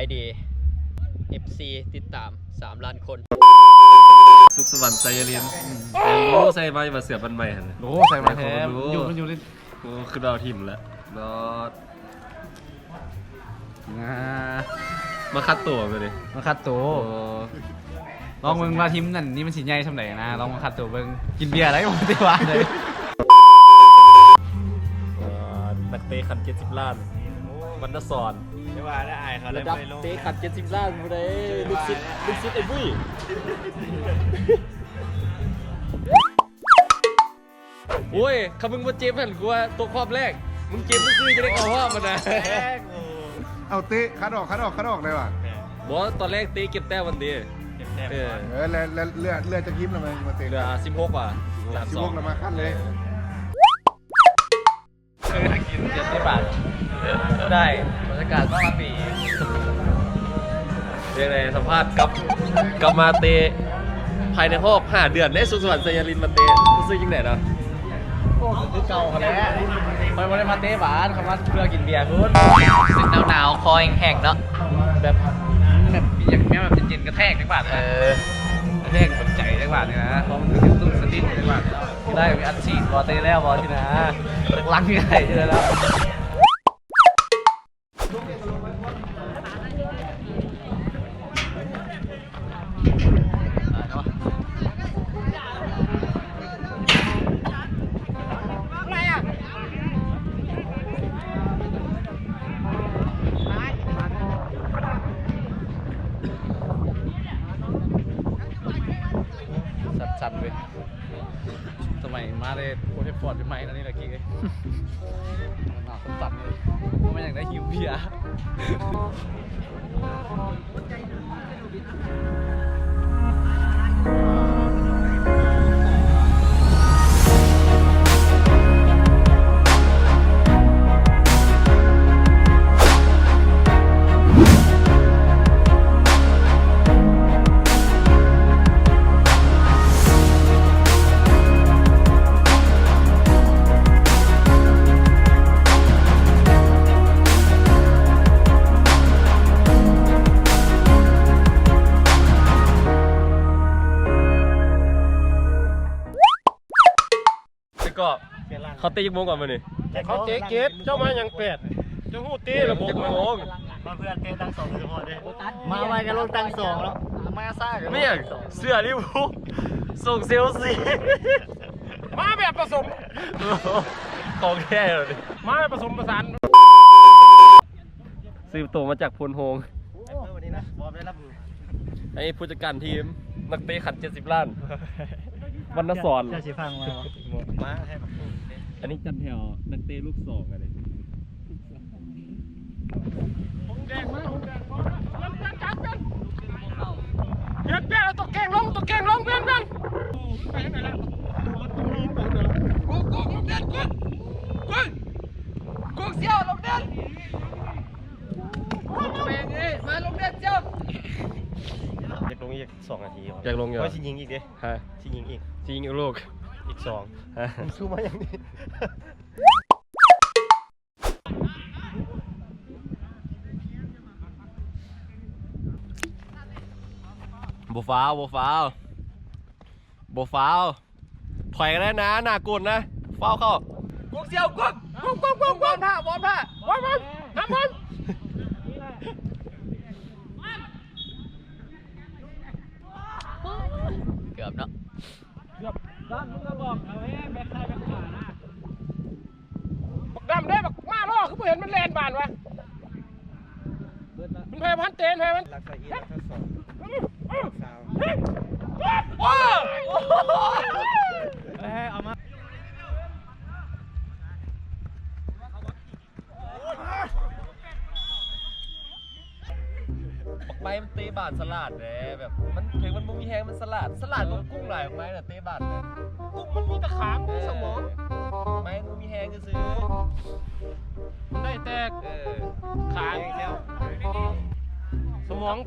ໄອດີ ເອັຟຊີ ຕິດຕາມ ສາມລ້ານຄົນ. ສຸກສະຫວັນ ໄຊຍະລິນ. ອືມ ໂອ້ ໃສ່ໄມ້ວ່າເສືອພັນໄມ້ຫັ້ນ. ໂອ້ ໃສ່ມາແທ້. ຢູ່ ມັນຢູ່ໃນ ໂອ້ ຄືເອົາຖິ້ມລະ. ລອດ ອ່າ ມາຄັດໂຕເລີຍ. ມາຄັດໂຕ. ໂອ້ ລອງເບິ່ງວ່າທີມນັ້ນນີ້ມັນຊິໃຫຍ່ສ່ຳໃດນະ. ລອງມາຄັດໂຕເບິ່ງ. ກິນເບຍໄດ້ບໍ່? ແຕ່ວ່າໄດ້. ອ່າ ນັກເຕະຂັ້ນເຈັດສິບລ້ານ ວັນນະສອນ. ແຕ່ວ່າໄດ້ອາຍເຂົາ ລະດັບເຕະຂັ້ນເຈັດສິບລ້ານຜູ້ໃດ? ລູກສິດ ລູກສິດໄອ້ບຸ້ຍ. ໂອ້ຍ ຄັນມຶງບໍ່ເຈັບຫັ້ນ ກູວ່າຕົກຮອບແລກ. ມຶງເຈັບຊື່ໆ ຈະໄດ້ເຂົ້າຮອບຫັ້ນນະ. ເອົາເຕະ ຄັດອອກ ຄັດອອກ ຄັດອອກໄດ້ຫວາ? ບໍ່ ຕອນແລກເຕະເກັບແຕ້ມມັນເດ. ເກັບແຕ້ມ. ເອີ ເອີ ແລ້ວ ແລ້ວເລືອກ ເລືອກຈັກທີມລະ ມາເຕະ? ເຫຼືອສິບຫົກຫວາ? ສາມສິບສອງ ສິບຫົກລະມາຄັດເລີຍ. ເອີ ກິນເຈັດສິບບາດ ໄດ້ບັນຍາກາດປະມານນີ້. ຈັ່ງໃດ ສຳພາດກັບ ກັບມາເຕະພາຍໃນຮອບຫ້າເດືອນເດ້. ສຸກສະຫວັນ ໄຊຍະລິນ ມາເຕະ ຮູ້ສຶກຈັ່ງໃດເນາະ? ໂອ້ ຄືເກົ່າຫັ້ນແຫຼະ ຂ້ອຍບໍ່ໄດ້ມາເຕະບາດ ຂ້ອຍມາເພື່ອກິນເບຍພຸ້ນ. ເປັນໜາວໆ ຄໍແຫ້ງໆ ເນາະ ແບບ ແບບ ຢາກແນວແບບເຢັນໆ ກະແທກຈັກບາດ. ເອີ ກະແທກສົນໃຈຈັກບາດນີ້ນະ ເພາະມັນຄືເຈັບຕຸ້ມສະຕິກຈັກບາດ. ໄດ້ ມີອັດສີດບໍ່ ເຕະແລ້ວບໍ່ຊີ້ນະ ຈັກຫຼັງໃຫຍ່ຊີ້ນະ. ສັ່ນໆ ເວີຍ. ສະໄໝມາແຕ່ໂອແທັບຟອດໃໝ່ໆ ອັນນີ້ລະກິກເອີຍ. ໜາວສັ່ນໆ ເລີຍ ບໍ່ແມ່ນຫຍັງໄດ້ ຫິວເບຍ. ແລ້ວກໍ ເຂົາເຕະຈັກໂມງກ່ອນມື້ນີ້? ເຂົາເຕະເຈັດ ເຈົ້າມາຫຍັງແປດ? ເຈົ້າຮູ້ເຕະລະບົບ ຈັກໂມງ? ມາເພື່ອເຕະຕັ້ງສອງໂດຍສະເພາະເດ້. ມາໄວກໍລົງຕັ້ງສອງແລ້ວ ມາຊ້າກໍ ແມ່ນຫຍັງ ເສື້ອລິເວີພູລ ສົ່ງເຊລຊີ ມາແບບປະສົມ ຂອງແທ້ເລີຍ ມາແບບປະສົມປະສານ. ຊື້ໂຕມາຈາກໂພນໂຮງ. ໂອ້ ວັນນີ້ນະ ບອມໄດ້ຮັບ ອັນນີ້ຜູ້ຈັດການທີມ ນັກເຕະຂັ້ນເຈັດສິບລ້ານ ວັນນະສອນ. ເຈົ້າຊິຟັງມາບໍ່? ມາໃຫ້ບັກ ອັນນີ້ຈັນແຖວ ນັກເຕະລູກສອງ ອັນນີ້. ຫົງແດງມາ ຫົງແດງມາ ປ່ຽນ ປ່ຽນ ປ່ຽນ ເອົາຕົວເກັ່ງລົງ ຕົວເກັ່ງລົງ ປ່ຽນ ປ່ຽນ. ໂອ້ ໄປທາງໃດລະ? ໂກ ໂກ ລົງແດນ ໂກ ໂກ ໂກ ສຽວ ລົງແດນ. ໂອ້ ແມ່ງເອີຍ ມາລົງແດນ ສຽວ. ຢາກລົງອີກສອງນາທີ ຢາກລົງຢູ່ ຂ້ອຍຊິຍິງອີກເດ້. ຮະ ຊິຍິງອີກ ຊິຍິງອີກລູກ ອີກສອງ. ຮະ ມຶງສູ້ມາຫຍັງນີ້? ບໍ່ຟາວ ບໍ່ຟາວ ບໍ່ຟາວ. ຖອຍກັນໄດ້ນະ ໜ້າກົນນະ ຟາວເຂົ້າ. ກຸກສຽວ ກຸກ ກຸກ ກຸກ ກຸກ ວອມທ່າ ວອມທ່າ ວອມ ວອມ ນຳ ວອມ. ເກືອບເນາະ ເກືອບ. ນັ້ນ ມຶງກໍບອກເຂົາແຮງ ແບັກຊ້າຍແບັກຂວານະ. ບັກດຳເດ້ ບັກໝາຫຼໍ່ ຄືບໍ່ເຫັນມັນແລ່ນບານວະ? ເບິດລະ ມັນແພ້ພັນເຕນ ແພ້ມັນ ຫຼັກສາເອດ ຫຼັກສາສອງ ອືມ ອືມ ສາວ ໂອ້ ເອີ ເອົາມາ. ບັກໄມ້ມັນເຕະບານສະຫຼາດແດ່ ແບບມັນ ເຖິງມັນບໍ່ມີແຮງ ມັນສະຫຼາດ ສະຫຼາດກວ່າກຸ້ງຫຼາຍ. ບັກໄມ້ນະເຕະບານນະ ກຸ້ງມັນມີແຕ່ຂາ ບໍ່ມີສະໝອງ. ເອີ ໄມ້ມັນບໍ່ມີແຮງຊື່ໆ ມັນໄດ້ແຕ່ ເອີ ຂາ ສະໝອງ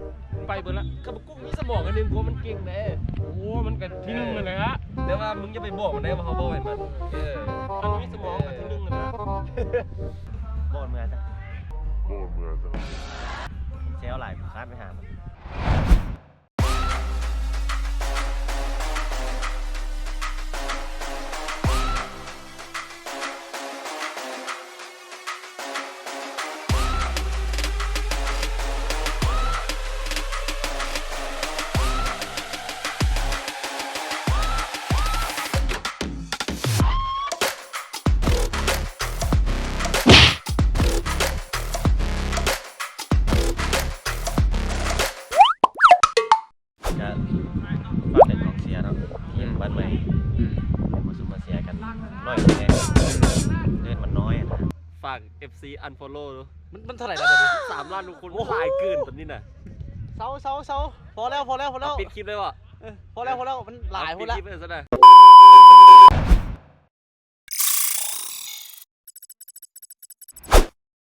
ໄປເບິດລະ. ກັບບັກກຸ້ງມີສະໝອງອັນໜຶ່ງ ກວ່າມັນເກັ່ງແດ່. ໂອ້ ມັນກໍທີໜຶ່ງນັ້ນແຫຼະ ແຕ່ວ່າມຶງຢ່າໄປບອກມັນໄດ້ວ່າເຮົາເວົ້າໃຫ້ມັນ. ເອີ ມັນມີສະໝອງກໍທີໜຶ່ງນັ້ນແຫຼະ. ບອກເມືອຊະ ບອກເມືອຊະ. ແຖວຫຼາຍ ຄາດໄປຫາມັນ. ກະຝາກເຖິງກອງເຊຍເນາະ ທີມບ້ານໃໝ່ ອືມ ມາຊຸມມາເຊຍກັນໜ້ອຍແດ່ ເດີນມັນນ້ອຍນະ. ຝາກເອັຟຊີອັນຟໍໂລດູ. ມັນ ມັນເທົ່າໃດແລ້ວບັດນີ້? ສາມລ້ານກວ່າຄົນ. ໂອ້ ມັນຫຼາຍເກີນຕອນນີ້ນະ. ເຊົາ ເຊົາ ເຊົາ ພໍແລ້ວ ພໍແລ້ວ ພໍແລ້ວ. ເອົາ ປິດຄລິບເລີຍບໍ? ເອີ ພໍແລ້ວ ພໍແລ້ວ ມັນຫຼາຍໂພດລະ. ເອົາ ປິດຄລິບເລີຍຊັ້ນນະ.